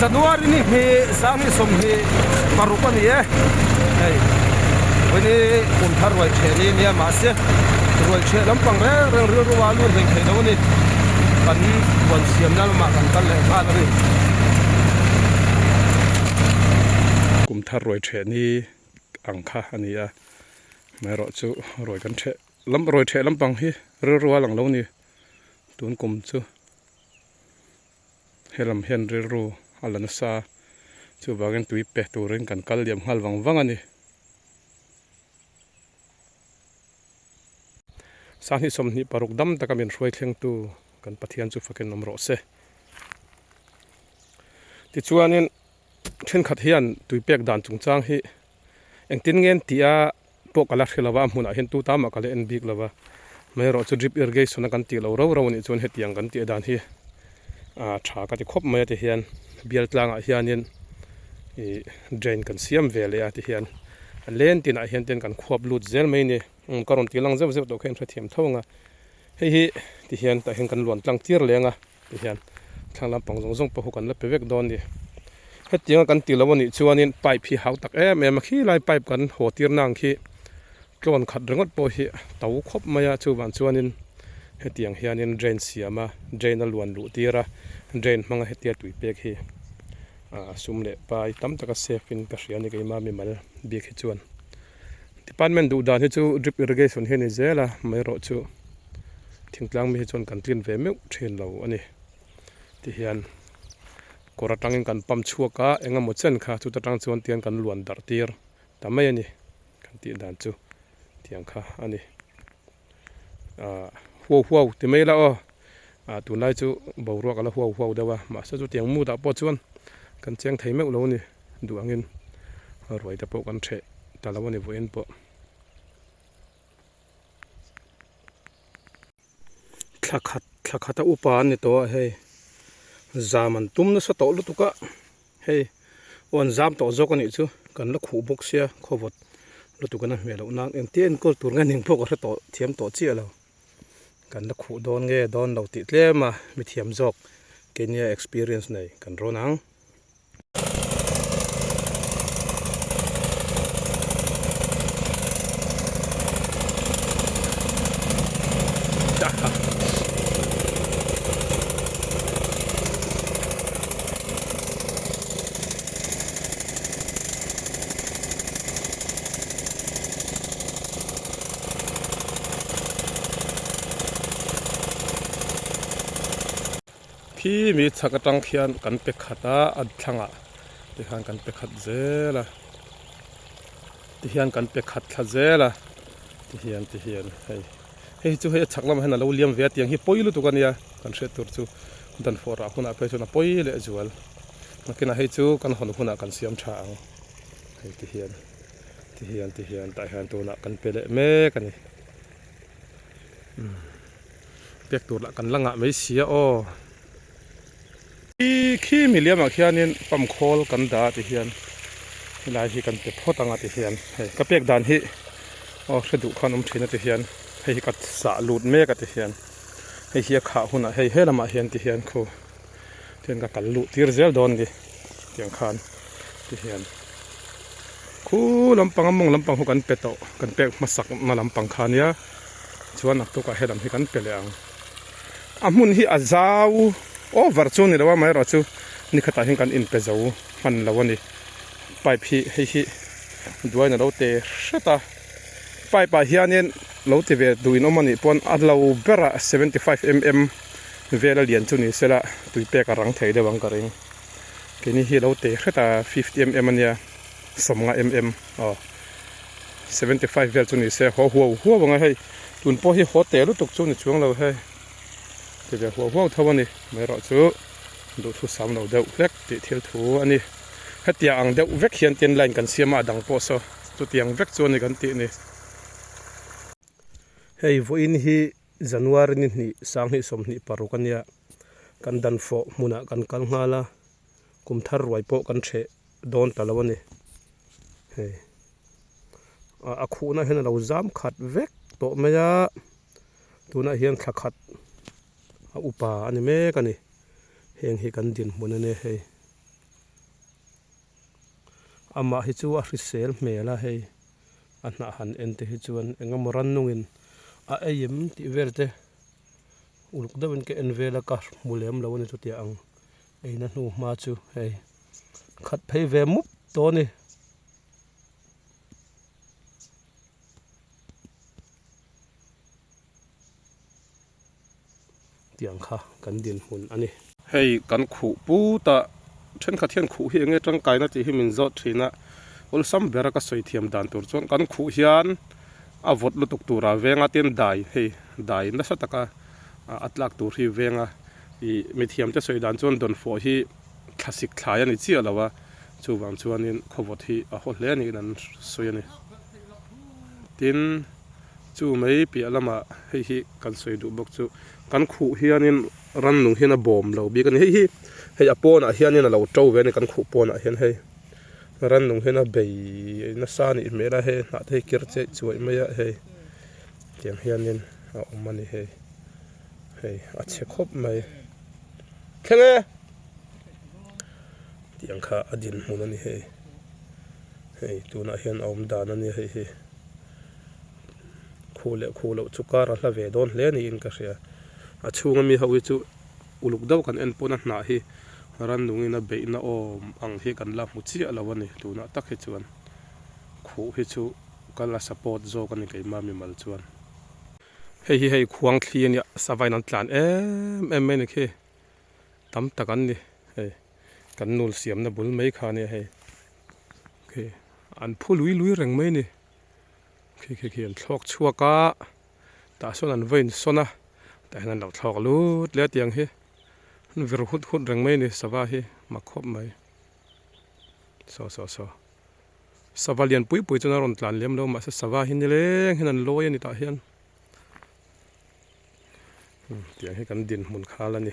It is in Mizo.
January ni hnih 2026 a ni e. Hei vawiin hi kum thar ruai ṭheh ni ania mahse ruai ṭheh lampang reng reng rilru a lut hlei thei lo a ni. Kan huan siamna lamah kan kal leh nghal a ni. Kum thar ruai ṭheh ni ang kha a ni a, amaherawh chu ruai kan ṭheh lam ruai ṭheh lampang hi rilru a lang lo a ni tun kum chu. Helam hian rilru a la nasa a, chuvangin tui pe turin kan kal liam nghal vang vang a ni. 2026 dam taka min hruai thlengtu kan Pathian chu fakin awm rawh se. Tichuanin thenkhat hian tui pek dan chungchang hi engtin nge an tih a pawh ka la hre lo va, a hmunah hian tu ta mah ka la en bik lo va, amaherawh chu drip irrigation a kan tih lo rau rau a nih chuan hetiang kan tih dan hi ah tha ka ti khawp mai a ti hian bial tlangah hianin ih drain kan siam ve leh a ti hian a len tinah hian ten kan khuap lut zel mai a ni ka rawn tih lang zeuh zeuh tawh kha inhrethiam tho ang a hei hi ti hian tah hian kan luan tlang tir leng a. Ti hian thlang lampang zawng zawng pawh kan la pe vek dawn a ni. Hetianga kan ti lo a nih chuanin pipe hi hau tak em em a, khilai pipe kan haw tir na ang khi tlawn khat ringawt pawh hi to khawp mai a, chuvang chuanin hetiang hianin drain siam a, drain a luan luh tir a, drain hmanga hetia tui pek hi ah sum leh pai tam taka save in ka hria a ni keima mimal bik hi chuan. Department duh dan hi chu drip irrigation hi a ni zel a, amaherawhchu thingtlang mi hi chuan kan tlin ve meuh thin lo a ni. Tihian kawr atangin kan pump chhuak a, eng emaw chen kha chuta tang chuan tian kan luan darh tir ta mai a ni kan tih dan chu tiang kha a ni. Ahh huau huau ti mai ila aw, ah tunlai chu boruak a la huau huau deuh a, mahse chutiang mood ah pawh chuan kan cheng thei meuh lo a ni duh angin ruai te pawh kan ṭheh ta lo a ni vawiin pawh. Thla khat thla khat a upa an ni tawh a hei zam an tum nasa tawh lutuk a hei aw an zam tawh zawk a nih chu kan la khuh bawk sia khawvawt lutuk in a hmeh loh nan engtia enkawl tur nge ning pawh ka hre tawh thiam tawh chiah lo kan la khuh dawn nge dawn lo tih tlem a mithiam zawk keini a experience nei kan rawn ang. Khi mi chhak atang khian kan pe khat a a thlangah tikhan kan pe khat zel a tihian kan pe khat thla zel a tihian tihian hei hei chu hei a chhak lamah hian a lo liam ve a tiang hi pawi lutuk a nia kan hriat tur chu dan fawh rah hunah phei chuan a pawi leh zual nakinah hei chu kan hawn hunah kan siam tha ang hei tihian tihian tihian tah hian tunah kan pe leh mek a ni. Pek tur lah kan la ngah mai sia aw. Khi khi miliam ah khianin pump khawl kan dah a ti hian helai hi kan pe phawt ang a ti hian hei ka pek dan hi aw hre duh khan awm thin a ti hian hei hi ka sah lut mek a ti hian hei hi a khah hunah hei he lamah hian ti hian khu tian ka kal luh tir zel dawn a ni tiang khan ti hian khu lampang a mawng lampang ho kan pe tawh kan pek hmasak na lampang kha ania chuan naktukah helam hi kan pe leh ang a hmun hi a zau over chu a ni lo a amaherawh chu nikhatah hian kan inpe zo hman lo a ni pipe hi hei hi duain a lo te hret a pipe ah hianin lo ti ve duh in awm a nih pawn a lo berah 75 mm Vela lian chu ni sela tui pek a rang thei deuh ang ka ring. Keini hi lo tei hret a 50 mm ania 50 mm aw 75 vel chu ni se haw huau huau ang a hei tun pawh hi haw teh lutuk chu ni chuang lo hei ti ve huau huau tho a ni amaherawh chu duhthu sam lo deuh hlek tih thil thu a ni. Hetiang ang deuh vek hian tin line kan siam a a dang pawh saw chutiang vek chu a ni kan tih ni. Hei vawiin hi January ni hnih 2026 a nia, kan dan fawh hmunah kan kal nghal a, kum thar ruai pawh kan ṭheh dawn ta lo a ni. Hei a khuhna hian a lo zam khat vek tawh mai a, tunah hian thla khat a upa a ni mek a ni. Heng hi kan dinhmun a nia hei. Amah hi chu a hrisel hmel a hei a hnah han en te hi chuan eng emaw rannungin a ei em tih vel te uluk deuhin ka en vel a ka hmu lem lo a ni chutiang ang eina hnu hma chu hei khat phei ve mup tawh a ni. Tiang kha kan dinhmun a ni. Hei kan khuh put a, thenkhat hian khuh hi enge tangkaina tih hi min zawt thin a, awlsam bera ka sawi thiam dan tur chuan kan khuh hian a vawt lutuk tura venga tin dai hei dai nasa taka a tlak tur hi venga ih mithiamte sawi dan chuan dawnfawh hi thlasik thlai a ni chiah lo a, chuvang chuanin khawvawt hi a haw hle a niin an sawi a ni. Tin. Chu mai piah lamah hei hi kan sawi duh bawk chu kan khuh hianin rannung hian a bawm lo bik a ni. Hei hi hei a pawnah hianin a lo to ve a ni kan khuh pawnah hian hei rannung hian a bei nasa a nih hmel a hei hnah te hi kir chiah chuaih mai a hei tiang hianin a awm a ni hei hei a chhe khawp mai thleng e tiang kha a dinhmun a ni hei hei tunah hian a awm dan a ni hei hi. Khuh leh khuh loh chu kar a hla ve dawn hle niin ka hria. A chhunga mi ho hi chu uluk deuh kan en pawn a hnah hi rannungin a beihna awm ang hi kan la hmu chiah lo a ni tunah tak hi chuan khuh hi chu ka la support zawk a ni keimah mimal chuan. Hei hi hei khuang thli a nia savain an tlan em em mai a ni khi tam tak an ni hei kan nul siamna bul mai kha a nia hei khi an phu lui lui reng mai a ni. Khi khi khi an thlawk chhuak a tah sawn an va insawn a tah hian an lo thlawk lut leh a tiang hi an vir hut hut reng mai a ni sava hi mak khawp mai saw saw saw sava lian pui pui chuan a rawn tlan lem lo mahse sava hi nileng hian an lawi a ni tah hian tiang hi kan dinhmun khal a ni.